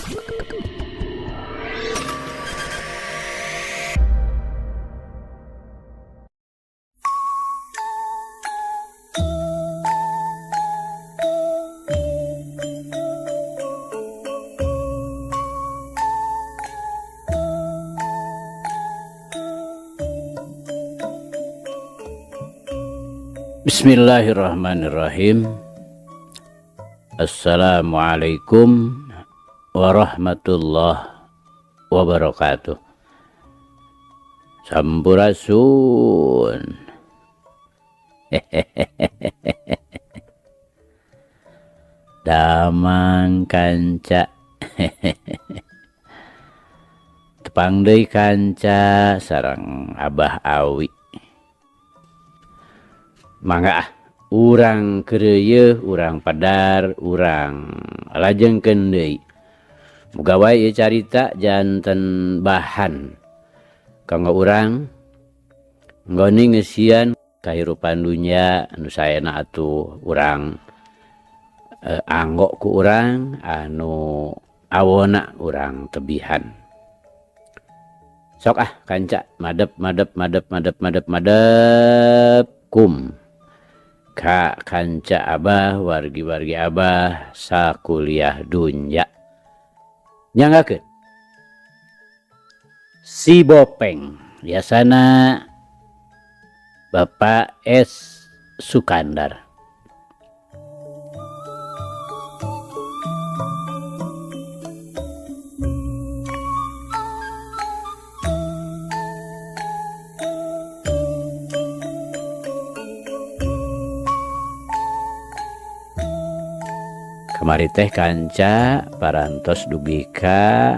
Bismillahirrahmanirrahim. Assalamualaikum warahmatullahi wabarakatuh. Sampurasun. Damang kanca. Tepang deui kanca sareng Abah Awi. Mangga ah, urang keureuyeung, urang padar, urang lajengkeun deui. Muga wae ieu carita janten bahan kanggo urang nggoni ngeusian kahirupan dunya anu saena atuh urang anggo ku urang anu awona urang tebihan. Sok ah kanca madep madep madep madep madep madep kum ka kanca abah wargi-wargi abah sakuliah dunya. Nyanggakeun si Bopeng biasana Bapak S Sukandar. Kamari teh kanca parantos dugi ka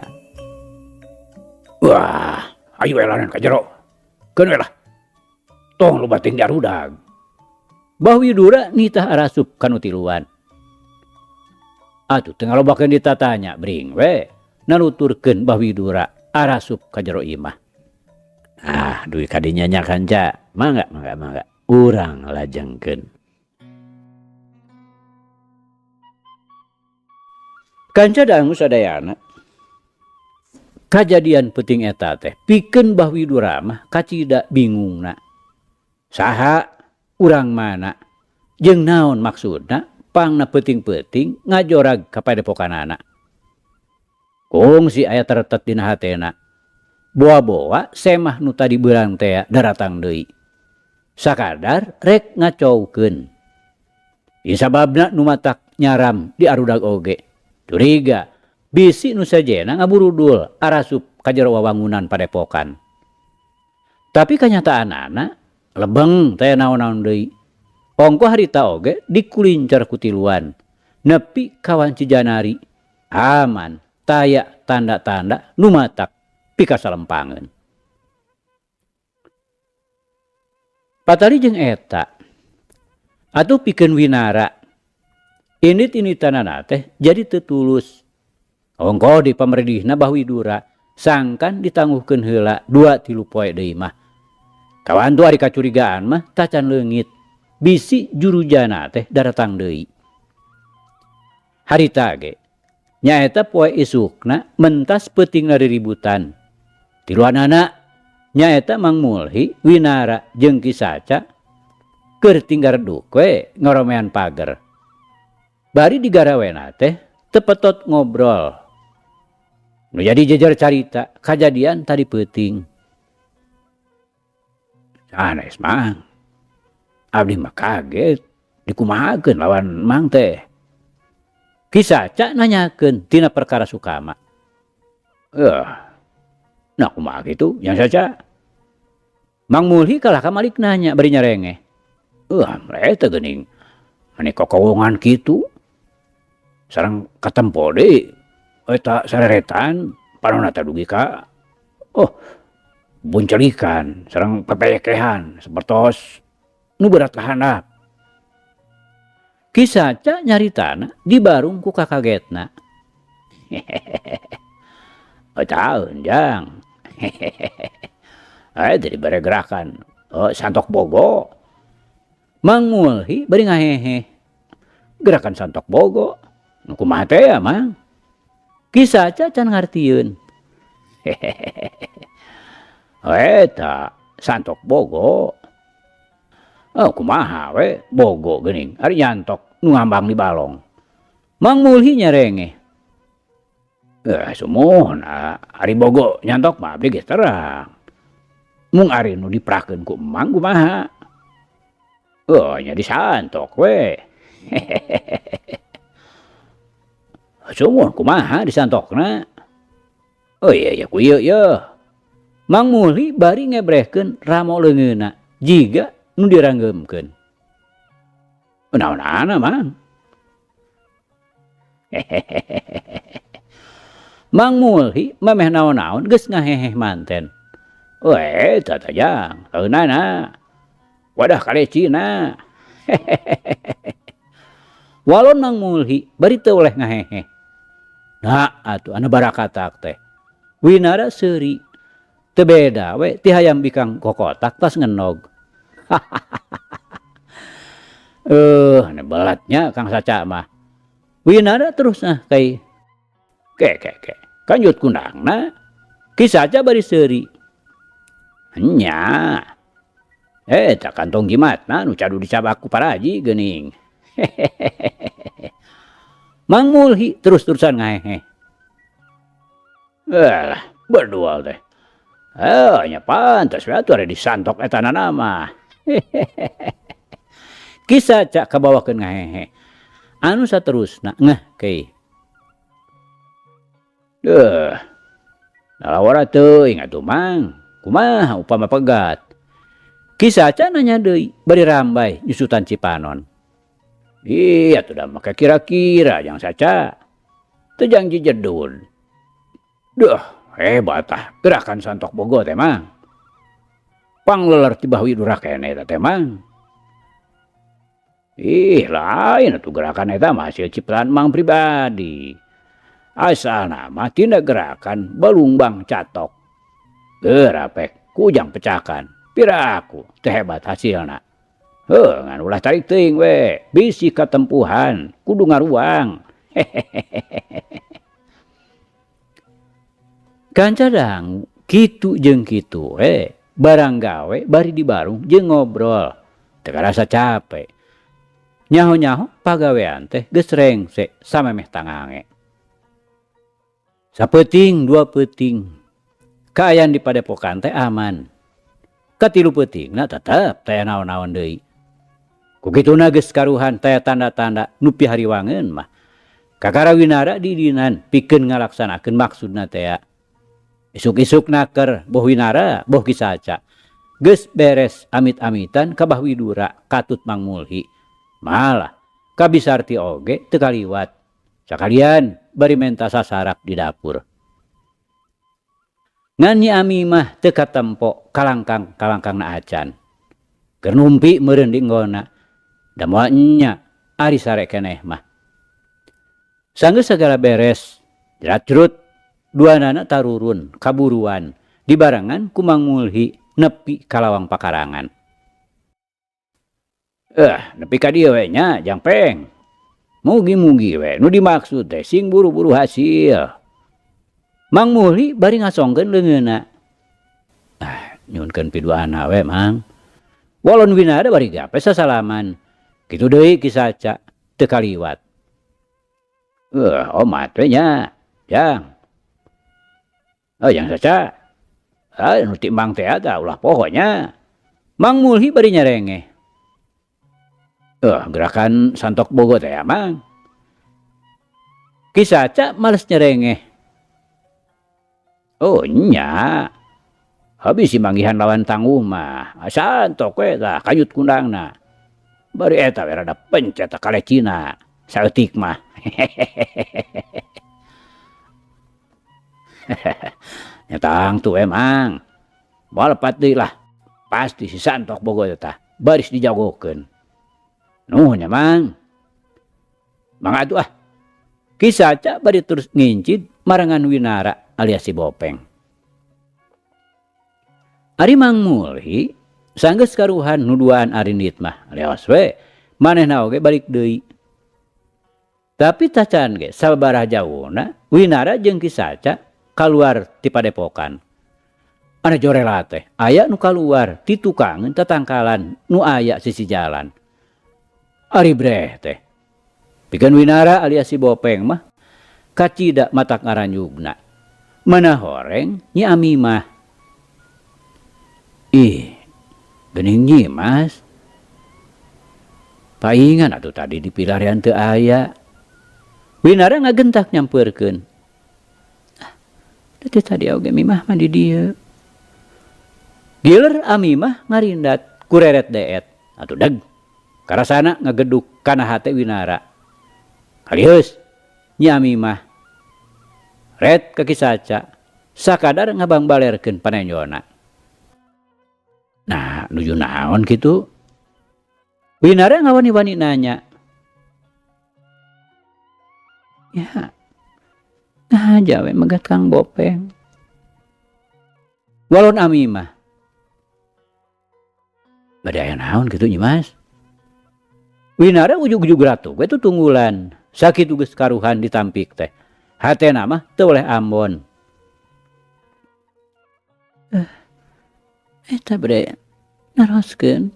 Wah, ayo elanan ka jero. Keun we lah. Tong loba teuing diarudag. Bah Widura nitah arasup kanu tiluan. Atuh teu ngalobakeun ditatanya bring we nanuturkeun Bah Widura arasup ka jero imah. Ah, dugi ka dinya nya kanca. Mangga mangga mangga urang lajengkeun. Kanca dangu sadayana kajadian peuting eta teh pikeun Bah Widura mah kacida bingungna. Saha urang mana jeung naon maksudna pangna peuting-peuting ngajorag ka padepokanana. Kungsi aya teretet dina hatena. Boa-boa semah nu tadi beurang tea daratang deui. Sakadar rek ngacaukeun. Ieu sababna nu matak nyaram di arudag oge. Curiga bisi nu sejena ngaburudul arasup ka jero wawangunan padepokan. Tapi kanyataanana lebeng teh naon-naon deui. Ongko harita oge dikulincer ku tiluan. Nepi kawan Cijanari aman taya tanda-tanda nu matak pikasalempangeun. Patali jeung eta atuh pikeun Winara indit-inditanana teh jadi teu tulus. Ongko di pamredihna Bah Widura sangkan ditangguhkeun heula 2-3 poe deui mah. Kawantu ari kacurigaan mah tacan leungit. Bisi jurujana teh daratang deui. Harita ge nyaeta poe isukna mentas peuting riributan. Tiluanana nyaeta Mang Mulhi, Winara jeung Ki Saca keur tinggal reduk we ngoromean pager. Bari digarawena teh tepetot ngobrol. Nu jadi jejer carita kajadian tadi peuting. Sanes Mang. Abdi mah kaget dikumahakeun lawan Mang teh. Ki Saca nanyakeun tina perkara Sukama. Nah kumaha kitu yang Saca? Mang Mulhi kalah ka malik nanya bari nyarengeh. Eta geuning mani kokowongan kitu. Sareng katempo deui eta sareretan panonna teh dugi ka oh buncelikan sareng pepekehan sapertos nu berat ka handap. Ki Saca nyaritana dibarung ku kakagetna. Oh taun jang. Teh dibere gerakan. Oh santok bogo. Mang Mulhi bari ngahehe. Gerakan santok bogo. Nu kumaha teh ya, Mang? Ki Saca can ngartieun. Eta santok bogo. Oh, kumaha we bogo geuning ari nyantok nu ngambang di balong. Mang Mulhi nyerengeh. Sumuhna ari bogo nyantok mah abdi geus terang. Mung ari nu diprakeun ku emang kumaha. Oh, nya disantok we. Sumuhun kumaha disantokna. Oh iya iya ku ieu yeuh. Mang Mulhi bari ngebrehkeun ramo leungeunna jiga nu diranggeumkeun. Naon-naonna Mang. Mang Mulhi memeh naon-naon geus ngaheheh manten. Weh, eta teh jang, taeunana. Wadah kalecina. Walon Mang Mulhi bari teu oleh ngaheheh. Nah atuh anu barakatak teh. Winara seuri. Teu beda we ti hayam bikang kokotak tas ngenog. Anu belatnya Kang Saca mah. Winara terus nah kai. Ke ke ke. Kanjut kundangna. Ki Saca bari seuri. Nya. Eta kantong jimatna nu cadu dicabak ku paraji geuning. Mang Mulhi terus-terusan ngaheheh. Alah, berdual teh. Nya pantes we atuh ari disantok eta nana mah. Ki Saca kabawakeun ngaheheh. Anu saterusna ngeh kei. Deuh. Lalawara teuing atuh Mang. Kumaha upama pegat. Ki Saca nanya deui bari rambai nyusutan cipanon. Ih, atuh da make kira-kira jang Saca. Teu jang jijedun. Duh, hebat tah gerakan santok bogo teh Mang. Pangleler ti Bahwi Dura keneh eta teh Mang. Ih, lain atuh gerakan eta mah hasil ciptaan Mang pribadi. Asalna mah tina gerakan balungbang catok. Geurapek kujang pecakan. Piraku teh hebat hasilna. Heuh, ngan ulah tarik teuing we, bisi katempuhan, kudu ngaruang. Kanca dangu kitu jeung kitu we, barang gawe bari dibarung jeung ngobrol. Teu karasa capek. Nyaho-nyaho pagawean teh geus rengse samemeh tangange. Sapeuting dua peuting, kaayaan di padepokan teh aman. Katilu peutingna tetep taya naon-naon deui. Ku kituna geus karuhan taya tanda-tanda nu pihariwangeun mah. Kakara Winara didinan pikeun ngalaksanakeun maksudna tea. Isuk-isuk naker boh Winara boh Ki Saca. Geus beres amit-amitan ka Bah Widura katut Mang Mulhi. Malah kabisarti oge teu kaliwat. Sakalian bari menta sasarak di dapur. Ngan Nyi Ami mah teu katempo kalangkang-kalangkangna acan. Keur numpi meureun di enggona. Da moal nya ari sare keneh mah. Sanggeus sagala beres, jerat-jerut duanana tarurun kaburuan dibarengan ku Mang Mulhi nepi ka lawang pakarangan. Nepi ka dieu we nya jang peng. Mugi-mugi we nu dimaksud teh sing buru-buru hasil. Mang Mulhi bari ngasongkeun leungeunna. Ah, nyuhunkeun piduana we Mang. Walon Winara bari gape sasalaman. Kitu deui Ki Saca teu kaliwat. Omat we nya, Jang. Oh, Jang Saca. Ah, nu ti Mang teh tah ulah poho nya. Mang Mulhi bari nyerengeh. Gerakan santok bogo teh ya, Mang. Ki Saca males nyerengeh. Oh, nya. Habis si manggihan lawan tangguh mah. Santok we tah kayut kundangna. Bari eta we rada pencet tah kalecina. Saeutik mah. Nya tangtu we Mang. Moal lepat deui lah. Pasti si santok bogo teh tah baris dijagokeun. Nuhun nya Mang. Mang atuh ah. Ki Saca bari terus ngincid marangan Winara alias si Bopeng. Ari Mang Mulhi sanggeus karuhan nu duaan arindit mah leos we manehna oge balik deui. Tapi tacan ge sababaraha jauhna Winara jeung Ki Saca kaluar ti padepokan. Ana jorela teh aya nu kaluar ti tukangeun tatangkalan nu aya sisi jalan. Ari breh teh. Pikeun Winara alias si Bopeng mah kacida matak ngaranjugna. Mana horeng Nyi Amimah. Ih, geuning Nyi Mas. Paingan atuh tadi di pilarian teu aya. Winara ngagentak nyampeurkeun. Ah, da ti tadi oge Mimah mah di dieu. Giler Amimah ngarindat kureret deet. Atuh deg. Karasana ngageduk kana hate Winara. Kaliheus Nyi Amimah. Ret ka Ki Saca sakadar ngabangbalerkeun panenjona. Nah, nuju naon kitu? Winara ngawani-wani nanya. Ya, nah jawe megat Kang Bopeng. Walon Amimah. Bade aya naon kitu Nyi Mas? Winara ujug-ujug ratu we tutunggulan. Sakitu geus karuhan ditampik teh. Hatena mah teu boleh ambon. Eta bre naroskeun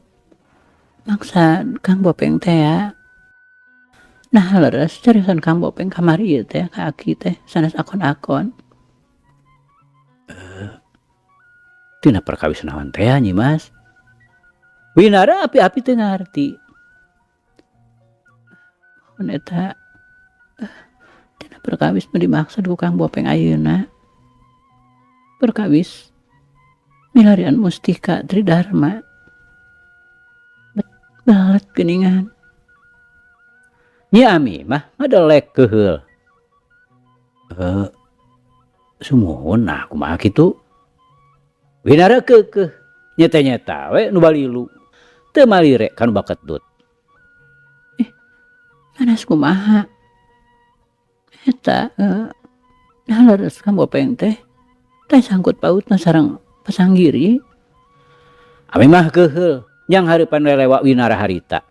maksad Kang Bopeng teh ya. Nah leres cariosan Kang Bopeng kamari ieu teh ka aki teh sanes akon-akon. Tina perkawis naon teh Nyi Mas? Winara api-api teu ngarti. Mun eta tina perkawis nu dimaksud ku Kang Bopeng ayeuna. Perkawis milarian mustika Tridharma. Belet geuningan. Nyi Ami mah ngadelek keuheul. Sumuhun nah kumaha kitu? Winara keukeuh nyeta-nyeta we nu balilu. Teu malire kanu baketut. Panas kumaha? Eta nah leres Kang Bopeng teh. Teh sangkut pautna sareng pasanggiri. Ami mah keuheul nyang hareupan lelewa Winara harita.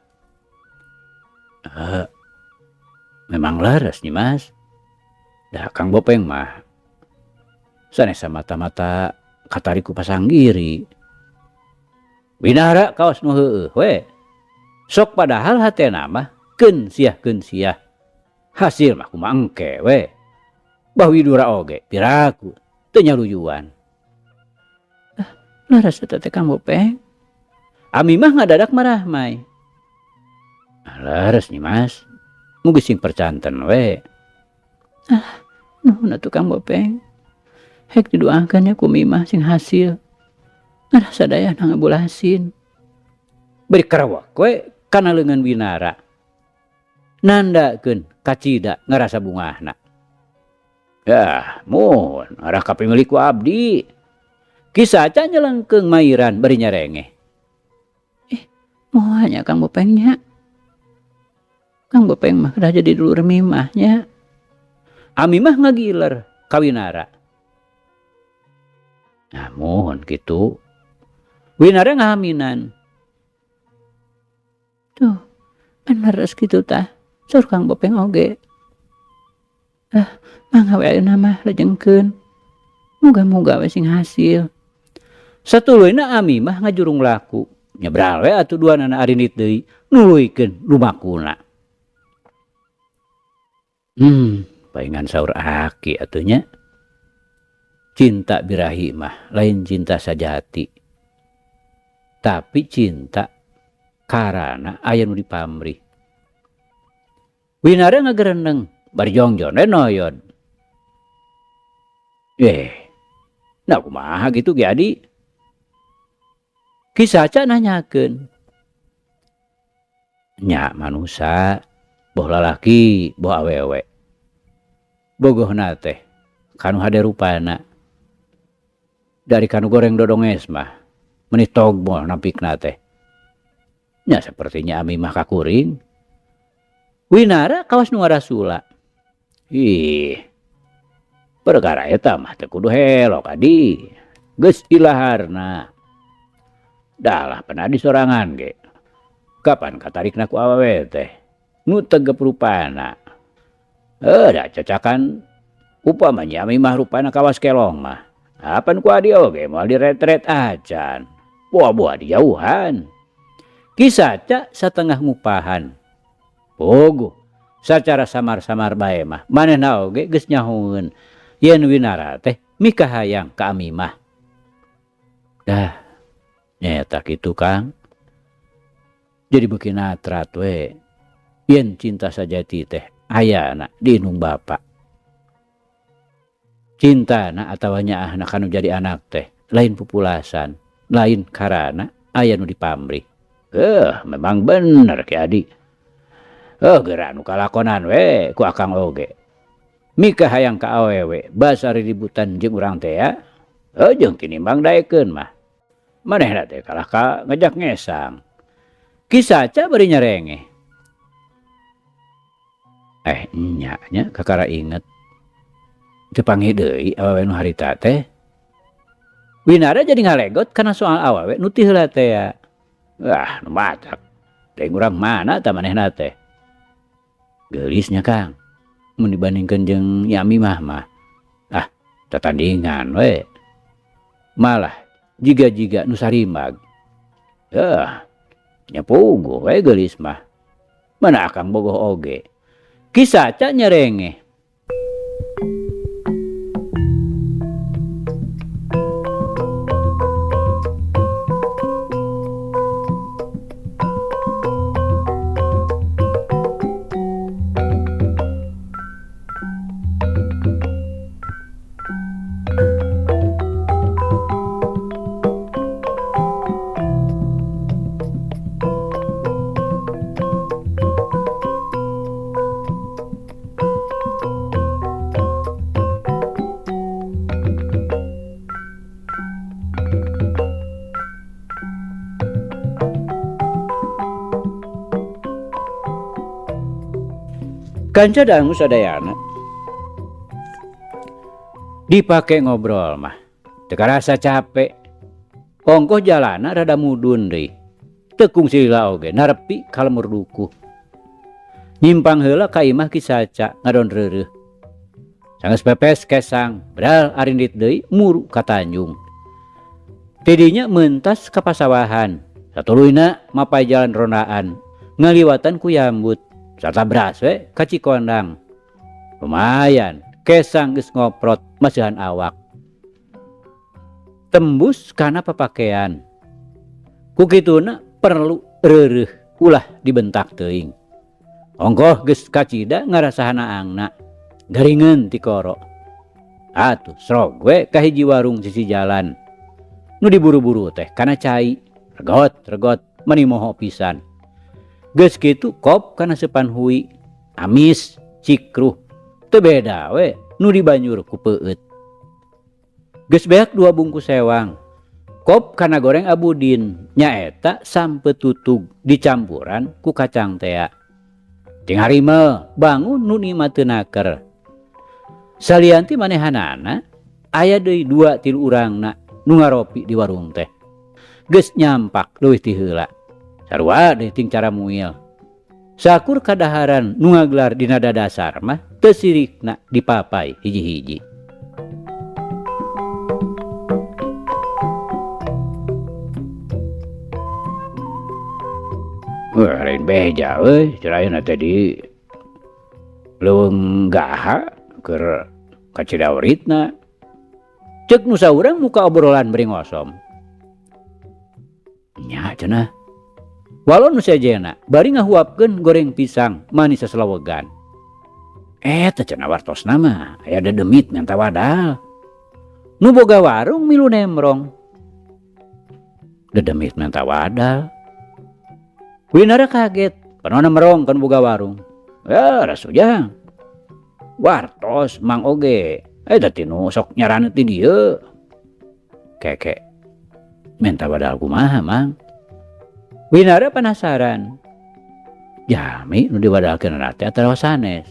Memang leres Nyi Mas. Da Kang Bopeng mah sanes mata-mata katarik ku pasanggiri. Winara kaos nu heueuh we. Sok padahal hatena mah keun siah keun siah. Hasil mah kumaha engke we. Bah Widura oge piraku teu nyaluyuan. Leres eta teh Kang Bopeng. Ami mah ngadadak marahmai. Leres Nyi Mas. Mugi sing percanten we. Ah, nuhun atuh Kang Bopeng. Hek didoakeun nya ku Mimah sing hasil. Ngarah sadayana ngabulasin. Bari karawak we kana leungeun Winara. Nandakeun kacida ngarasa bungahna. Yah, mun arah ka pemilik ku abdi. Ki Saca nyelengkeung mairan bari nyarengeh. Moal nya Kang Bopengnya. Kang Bopeng mah kedah jadi dulur Mimahnya. Ami mah ngagiler ka Winara. Nah, muhun kitu. Winara ngahaminan. Tuh, pan leres kitu tah. Saur Kang Bopeng oge. Mangga we ayeuna mah lejengkeun. Muga-muga we sing hasil. Satuluyna Ami mah ngajurung laku. Nyebral we atuh duanana arinit deui nuluykeun lumakuna. Paingan saur aki atuh nya. Cinta birahi mah lain cinta sajati. Tapi cinta karana aya nu dipamrih. Winara ngagereneng bari jongjon we noyod. Nah kumaha kitu ge adi? Ki Saca nanyakeun. Nya manusa boh lalaki boh awewe. Bogohna teh kanu hade rupana. Dari kanu goreng dodonges mah meuni togmol nampikna teh. Nya sepertinya ami mah kakuring. Winara kawas nu ngarasula. Ih, perkara eta mah teu kudu helok adi. Geus ilaharna. Dalah penadi sorangan ge. Kapan katarikna ku awewe teh? Nu tegep rupana. Da cacakan upama Nyi Ami mah rupana kawas kelong mah. Apan ku adi oge moal diretret acan. Boa-boa dijauhan. Ki Saca satengah ngupahan. Puguh sacara samar-samar bae mah manehna oge geus nyahoeun yen Winara teh mikahayang ka Ami mah. Dah nyaeta kitu Kang. Jadi beuki natrat we yen cinta sajati teh ayana di indung bapa. Cintana atawa nyaahna kanu jadi anak teh lain pupulasan, lain karana aya nu dipamrih. Memang bener Ki Adi. Geura nu kalakonan we ku akang oge. Mikahayang ka awewe basa riributan jeung urang teh ya. Jeung tinimbang daekeun mah. Manehna teh kalah ka ngajak ngesang. Ki Saca bari nyarengeh. Nya nya kakara inget. Teu panggih deui awewe nu harita teh. Winara jadi ngalegot kana soal awewe nu ti heula teh ya. Wah, nu matak. Teh urang mana tah manehna teh? Geulis nya Kang. Mun dibandingkeun jeung Nyi Ami mah mah. Ah, tatandingan we. Malah jiga-jiga nu sarimag. Nya puguh we geulis mah. Mana akang bogoh oge. Ki Saca nyerengeh. Kanca dangu sadayana dipake ngobrol mah teu karasa capek. Ongkoh jalana rada mudun deui. Teu kungsi lila oge narepi ka lemur dukuh. Nyimpang heula ka imah Ki Saca ngadon reureuh. Sanggeus pepes kesang bral arindit deui muru ka Tanjung. Tidinya mentas ka pasawahan. Satuluyna mapay jalan rondaan ngaliwatan ku Yambut. Satabras we ka Cikondang. Lumayan kesang geus ngoprot masihan awak. Tembus kana papakean. Ku kituna perlu reureuh ulah dibentak teuing. Ongkoh geus kacida ngarasahan aangna. Garingeun ti koro. Atuh srog we ka hiji warung sisi jalan. Nu diburu-buru teh kana cai. Regot-regot mani moho pisan. Geus kitu kop kana seupan hui, amis, cikruh, teu beda we nu dibanjur ku peueut. Geus beak 2 bungkus sewang, kop kana goreng abudin, nyaeta sampe tutug dicampuran ku kacang tea. Ting harimel bangun nu nikmat teu naker. Salianti manehanana aya deui 2-3 urangna nu ngaropi di warung teh. Geus nyampak leuwih ti heula. Sarua deui ting cara muil. Sakur kadaharan nu ngagelar dina dadasar mah teu sirikna dipapai hiji-hiji. Wah, lain beja euy, cerayeuna teh di leuweung gaha keur kacidawritna. Ceuk nu saurang muka obrolan bari ngosom. Nya cenah. Walon nu sejena bari ngahuapkeun goreng pisang manis saselawegan. Teh cenah wartosna mah aya dedemit menta wadal. Nu boga warung milu nemrong. Dedemit menta wadal. Winara kaget, panona merong kan boga warung. Ya rasujang. Wartos mang oge. Teh tinu sok nyarana ti dieu. Keke. Menta wadal kumaha mang? Winara penasaran. Jami nu diwadalkeun teh atawa sanes.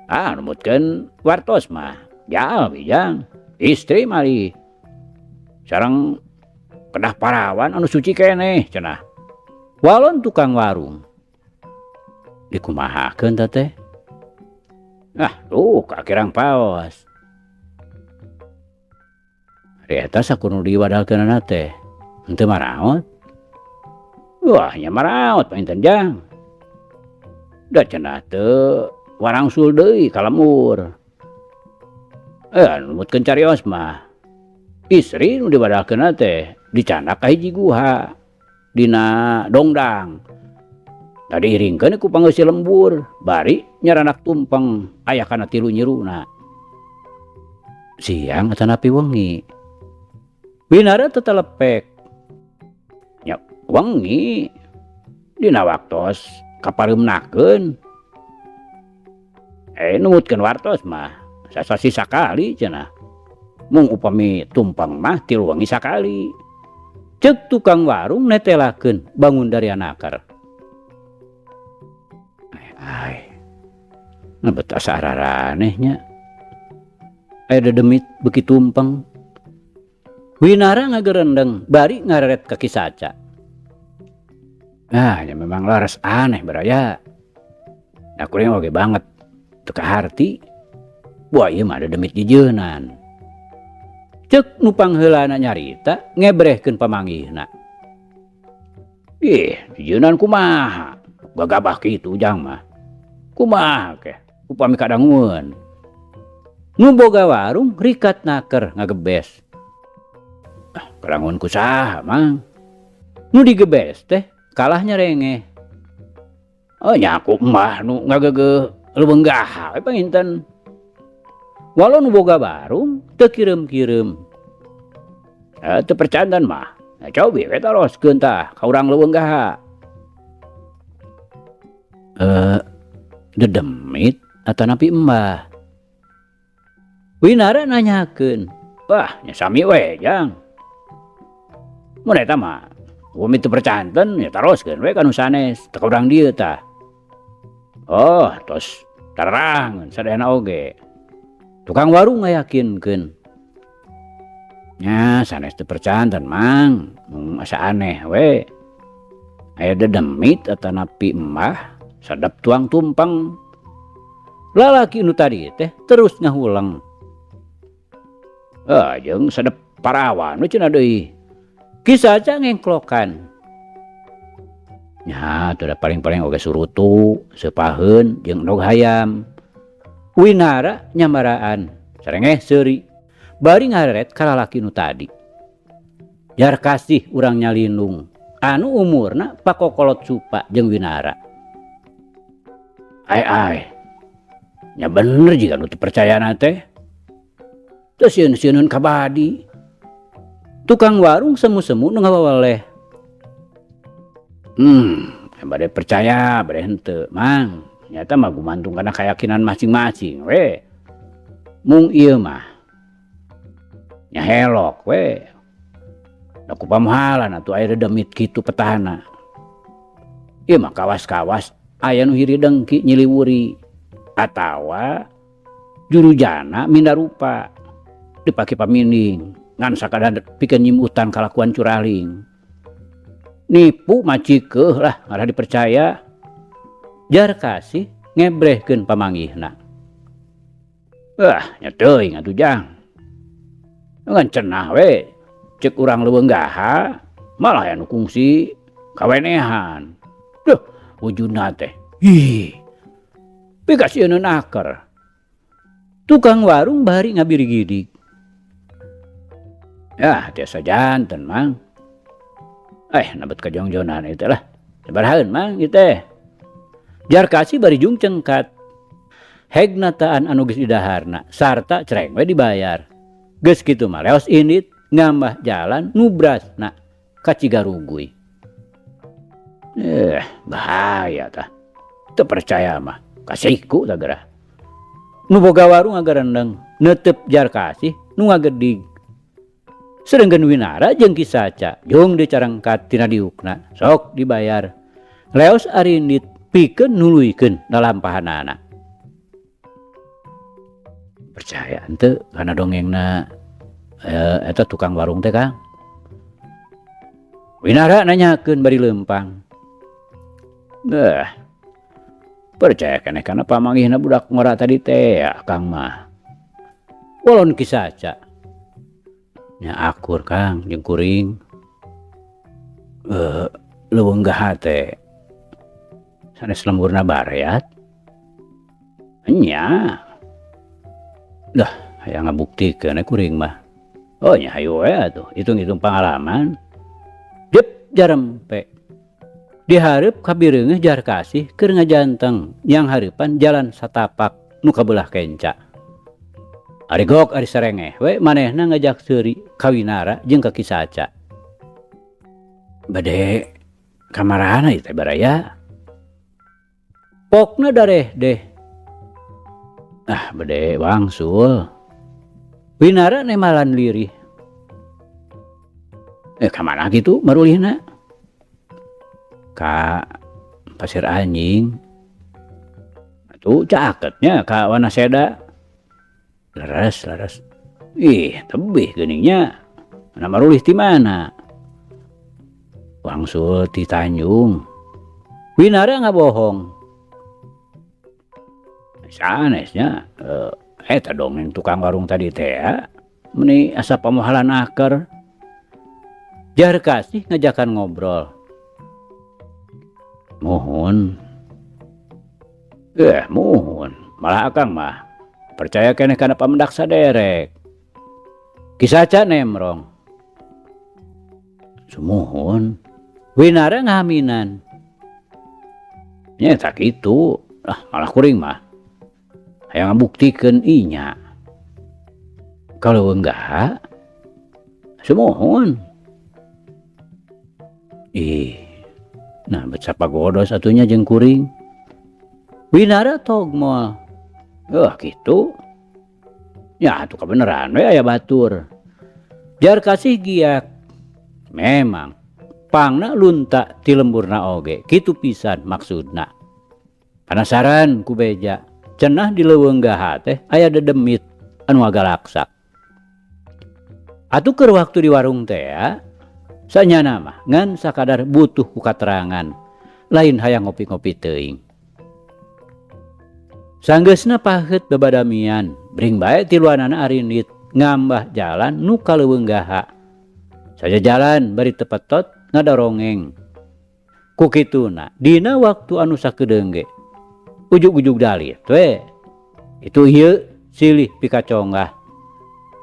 Ah, numutkeun wartos mah. Jalmi jang, istri mari. Sareng kedah parawan anu suci keneh cenah. Walon tukang warung. Dikumahakeun teh teh? Ah, tuh kakirang paos. Ari eta sakur nu diwadalkeunana teh henteu maraot. Wah, nya maraot panginten Jang. Da cenah teu warangsul deui ka lembur. Eh, numutkeun carios mah istri nu diwadalkeunna teh dicandak ka hiji guha dina dongdang. Da diiringkeun ku pangeusi lembur bari nyaranak tumpeng aya kana tilu nyiruna. Siang atanapi wengi. Winara tetelepek. Nya wengi dina waktos kapareumnakeun. Eh, numutkeun wartos mah sasasi sakali cenah. Mung upami tumpeng mah 3 wengi sakali. Ceuk tukang warung netelakeun bangun dari anakar. Ai, nah bet asa araraneh nya. Aya dedemit beuki tumpeng. Winara ngagerendeng bari ngareret ka Ki Saca. Nah, nya memang laras aneh baraya. Da kuring oge banget teu kaharti. Wah, ieu mah dedemit jijeunan. Ceuk nu pangheulana nyarita ngebrehkeun pamanggihna. Ih, jijeunan kumaha? Gagabah kitu Ujang mah. Kumaha keh upami kadangueun. Nu boga warung rikat naker ngagebes. Ah, kadangueun ku saha, Mang? Nu digebes teh kalah nyerengeh. Oh, nya ku emah nu ngageugeuh leuweung gaha we panginten. Walau nu boga warung teu kireum-kireum. Eh, teu percanten mah. Nah, cobi we taroskeun tah ka urang leuweung gaha. Eh, dedemit atanapi embah? Winara nanyakeun. Wah, nya sami we, Jang. Mun eta mah upami teu percanten nya taroskeun we ka nu sanes, teu ka urang dieu tah. Oh, tos tararangeun sadayana oge. Tukang warung ngayakinkeun. Nya sanes teu percanten, Mang. Mung asa aneh we. Aya dedemit atanapi embah sadap tuang tumpeng. Lalaki nu tadi teh terus ngahuleng. Ah, jeung sadep parawan we cenah deui. Ki Saca ngengklokan. Nya teu da paling-paling oge surutu, seupaheun jeung endog hayam. Winara nyambaraan, sarengeh seuri. Bari ngareret ka lalaki nu tadi. Jar kasih urang nyalindung anu umurna pakokolot supa jeung Winara. Ai ai. Nya bener jiga nu teu percayana teh. Teu sieun-sieuneun kabadi. Tukang warung semu-semu nu ngawaweleh. Bade percaya bade henteu, Mang. Nyata mah gumantung kana kayakinan masing-masing we. Mung ieu mah nya helok we. Da kupamohalan atuh aya dedemit kitu petahana. Ieu mah kawas-kawas aya nu hiri dengki nyiliwuri atawa jurujana minda rupa dipake paminding ngan sakadar pikeun nyimutan kalakuan curaling. Nipu macikeuh lah ngarah dipercaya. Jar kasih ngebrehkeun pamanggihna. Wah, nya teuing atuh Jang. Ngan cenah we ceuk urang leuweung gaha malah aya nu kungsi kawenehan. Duh, wujudna teh. Ih. Pikasieun aker. Tukang warung bari ngabirigidig. Yah, tiasa janten, Mang. Eh, nabet kajongjonan ieu teh lah. Sabarahaeun, Mang, ieu teh. Jar kasih bari jung cengkat. Heg nataan anu geus didaharna sarta cereng we dibayar. Geus kitu mah leos indit ngambah jalan nubrasna ka Cigaruguy. Eh, bahaya tah. Teu percaya mah kasiku tah gerah. Nu boga warung ngagarendeng neuteup jar kasih nu ngagedig. Sedengkeun Winara jeung Ki Saca jung dicarengkat tina diukna sok dibayar. Leos arindit pikeun nuluykeun lalampahanana. Percaya henteu kana dongengna eta tukang warung teh, Kang? Winara nanyakeun bari leumpang. Beuh. Percaya keneh kana pamanggihna budak ngora tadi teh Akang mah. Wolon Ki Saca. Nya akur Kang jeung kuring. Leuweung Gaha teh sanes lemburna bareat. Nya. Dah hayang ngabuktikeun kuring mah. Oh nya hayu we atuh, hitung-hitung pangalaman. Jep jarempe. Dihareup kabireungeuh Jarkasih keur ngajanteng yang hareupan jalan satapak nu kabelah kenca. Ari gok ari sarengeh we manehna ngajak seuri ka Winara jeung ka Ki Saca. Bade kamarana ieu teh baraya? Pokna dareh deh. Ah bade wangsul. Winara nemalan lirih. Kamana kitu marulihna? Ka Pasir Anjing. Atuh caketnya ka Wanaseda. Leres, leres. Ih, tebih geuningnya. Mana marulih ti mana? Wangsul ti Tanjung. Winara ngabohong. Sanesnya eta dongeng tukang warung tadi teh ya. Meni asa pamohalan aker. Jarkasih ngajakan ngobrol. Muhun. Muhun. Malah Akang mah percaya keneh kana pamendak saderek. Ki Saca nemrong. Sumuhun. Winara ngahaminan. Nya tak kitu. Ah, malah kuring mah hayang ngabuktikeun inya. Kalau enggak, sumuhun. Ih, nah bet sapagodos atunya jeung kuring. Winara togmol. Gitu. Ya atuh kabeneran we aya batur. Jarkasih giak. Memang pangna lunta ti lemburna oge, kitu pisan maksudna. Penasaran ku beja, cenah di leuweung Gaha teh aya dedemit anu agalaksak. Atuh keur waktu di warung teh ya, sanyana mah ngan sakadar butuh ku katerangan, lain hayang ngopi-ngopi teuing. Sanggeusna paheut babadamian, bring bae tiluanana arindit ngambah jalan nu ka leuweung Gaha. Saja jalan bari tepetot ngadarongeng. Ku kituna dina waktu anu sakedeung ge ujug-ujug dalit we. Itu ieu silih pikaconggah.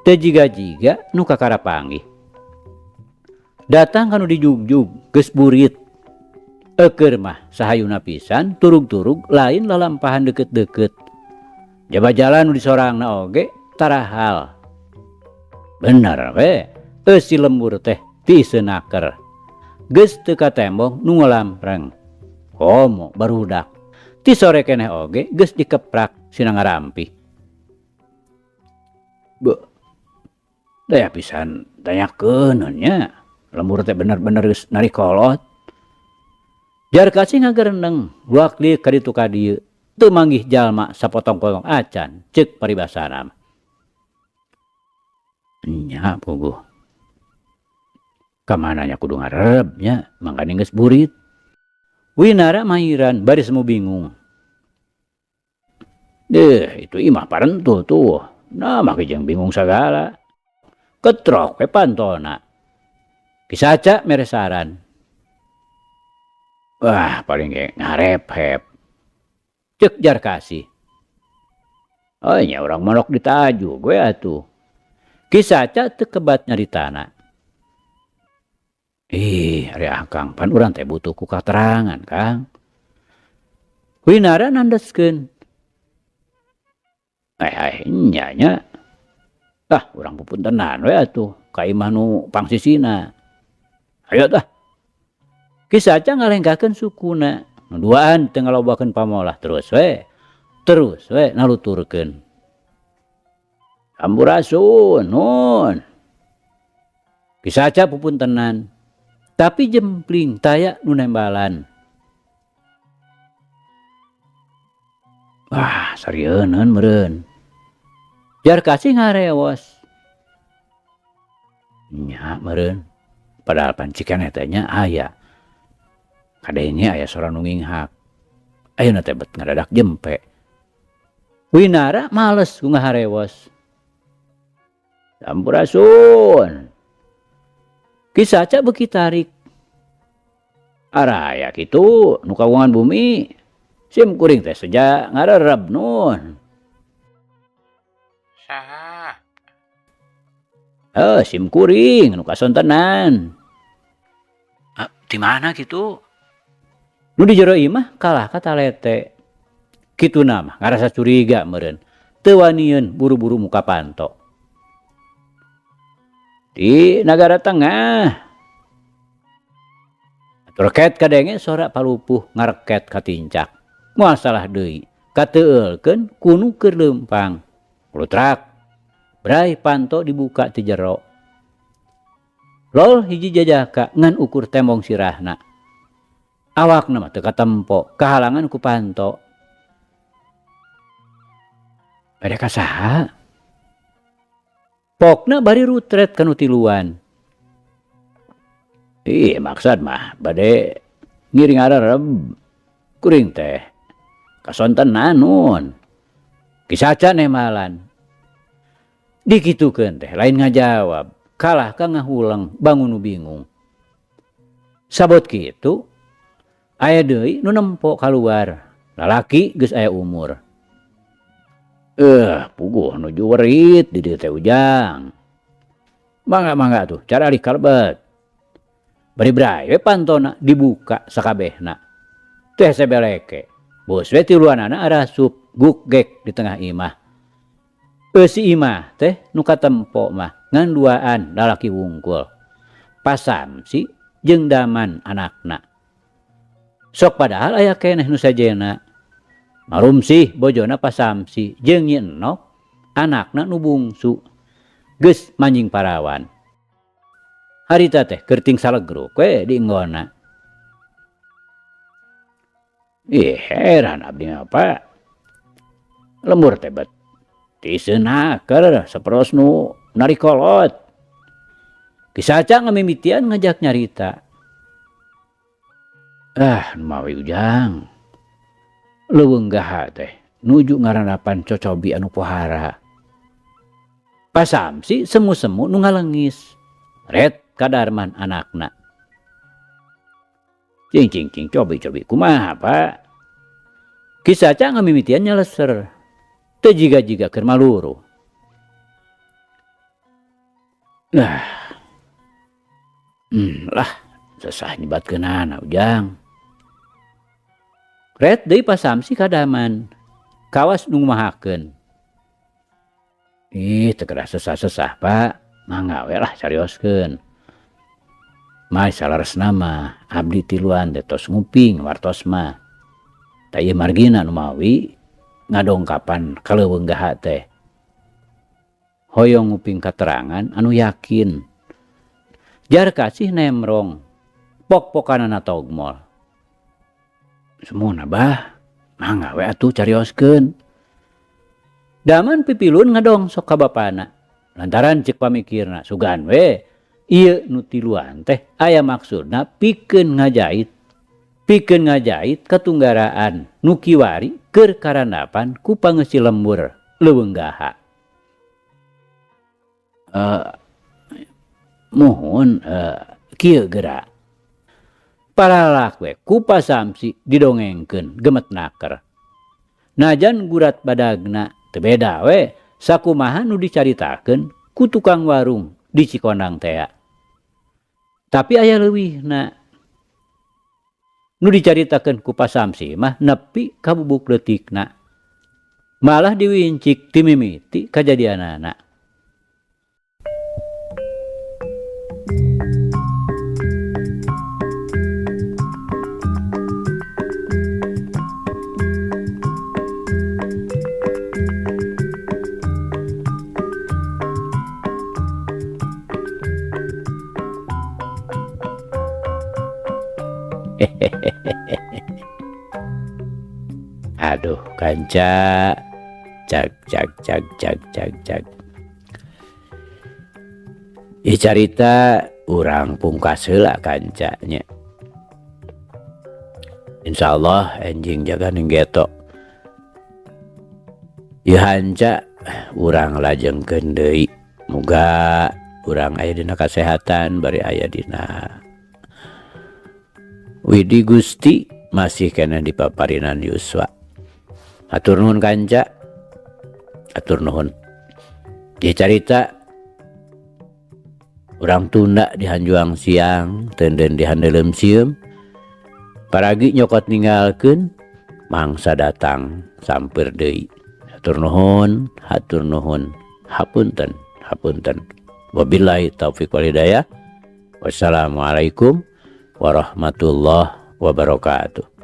Teu jiga-jiga nu kakara panggih. Datang kanu dijugjug geus burit. Eukeur mah sahayuna pisan turug-turug lain lalampahan deukeut-deukeut. Jaba jalan nu disorangna oge tarahal. Bener we, eusi lembur teh tiiseun naker. Geus teu katembong nu ngalampreng. Komo barudak. Ti sore keneh oge geus dikeprak sina ngarampih. Beuh. Daya pisan tanyakeun nya. Lembur teh bener-bener geus narik kolot. Jarkasih ngagerendeng, luak liuk ka ditu ka dieu. Teu manggih jalma sapotong-potong acan, ceuk paribasana mah. Nya puguh. Kamana nya kudu ngarep nya, mangkaning geus burit. Winara mairan bari semu bingung. Deh, itu imah parentuh tuh. Nah, make jeung bingung sagala. Ketrok we pantona. Ki Saca mere saran. Wah, paling ge ngarep-hep. Ceuk Jarkasih. Oh nya urang monok ditaju we atuh. Ki Saca teu kebat nyaritana. Ih, ari Akang pan urang teh butuh ku katerangan, Kang. Winara nandeskeun. Nya nya. Ah, urang pupuntenan we atuh ka imah nu pangsisina. Hayo tah. Ki Saca ngalengkahkeun sukuna. Nu duaan teu ngalobakeun pamolah terus we. Terus we naluturkeun. Sampurasun, nun. Ki Saca pupuntenan. Tapi jempling taya nu nembalan. Wah, sarieun meureun. Jarkasih ngarewos. Nya meureun. Padahal pancikan eta nya aya. Kadenge aya sora nu nginghak. Ayeuna teh bet ngadadak jempe. Winara males ku ngaharewos. Sampurasun. Ki Saca beuki tarik. Araya kitu nu kagungan bumi. Sim kuring teh seja ngarereb nun. Saha? Eh, sim kuring nu kasontenan. Ah, di mana kitu? Nu di jero imah kalah ka talete. Kituna mah ngarasa curiga meureun. Teu wanieun buru-buru muka panto. Di Nagara Tengah. Reket kadenge sora palupuh ngareket katincak. Moal salah deui, kateueulkeun ku nu keur leumpang. Klutrak. Bray panto dibuka ti jero. Lol hiji jajaka ngan ukur tembong sirahna. Awakna mah teu katempo, kahalangan ku panto. Bade ka saha? Pokna bari rutret ka nu tiluan. Ih, maksad mah bade ngiring arereb. Kuring teh kasontenan nun. Ki Saca nemalan. Dikitukeun teh lain ngajawab, kalah ka ngahuleng bangun nu bingung. Sabot kitu aya deui nu nempo kaluar, lalaki geus aya umur. Puguh nuju werit di dieu teh Ujang. Mangga-mangga tuh caralih kalebet. Bari bray we pantona dibuka sakabehna. Teh sebeleke. Bos we tiluanana arasup guk gek di tengah imah. Eusi imah teh nu katempo mah ngan duaan lalaki wungkul. Pasamsi jeung Daman anakna. Sok padahal aya keneh nu sajena. Marumsih bojona Pasamsi jeung Nyi Enok anakna nu bungsu. Geus manjing parawan. Harita teh keur ting salegruk we diinggona. Ih heran abdi mah Pak. Lembur teh bet tiiseun haker saperos nu narik kolot. Ki Saca ngamimitian ngajak nyarita. Ah mawi Ujang. Leuweung gaha teh nuju ngarandapan cocobi anu pohara. Pasamsi semu-semu nu ngalengis. Ret Kadarman anakna. Cing cing cing cobi cobi kumaha Pak. Ki Saca ngamimitian nyeleser. Teu jiga-jiga keur maluruh. Nah. Lah sesah nyebatkeunana Ujang. Ret deui Pasamsi kadaman. Kawas nu ngumahakeun. Ih teu kedah sesah-sesah Pak. Mangga we lah carioskeun. Mai saleresna mah abdi tiluan teh tos nguping wartos mah. Tah ieu margina nu mawi ngadongkapan ka leuweung gaha teh. Hoyong nguping katerangan anu yakin. Jar kasih nemrong pok-pokanana togmol. Sumuhun Abah, mangga we atuh carioskeun. Daman pipilun ngadongsok ka bapana. Lantaran ceuk pamikirna sugan we ieu nu tiluan teh aya maksudna pikeun ngajait. Pikeun ngajait katunggaraan nu kiwari keur karandapan ku pangeusi lembur leuweung gaha. Muhun kieu geura. Paralak we ku Pasamsi didongengkeun gemet naker. Najan gurat badagna teu beda we sakumaha nu dicaritakeun ku tukang warung di Cikondang tea. Tapi aya leuwihna. Nu dicaritakeun ku Pasamsi mah nepi ka bubuk leutikna. Malah diwincik ti mimiti kajadianana. Aduh kanca, cag cag cag cag cag cag. Ieu carita urang pungkas heula kanca nya. Insyaallah enjing jaga ning geto. Ieu hanca urang lajengkeun deui. Muga urang aya dina kasehatan bari aya dina Widi Gusti masih keneh di paparinan yuswa. Hatur nuhun kanca. Hatur nuhun. Di carita urang tunda di hanjuang siang, tenden di handeuleum sieum. Paragi nyokot ninggalkeun mangsa datang sampeur deui. Hatur nuhun, hatur nuhun. Hapunten, hapunten. Wabillahi taufik wal hidayah. Wassalamualaikum warahmatullahi wabarakatuh.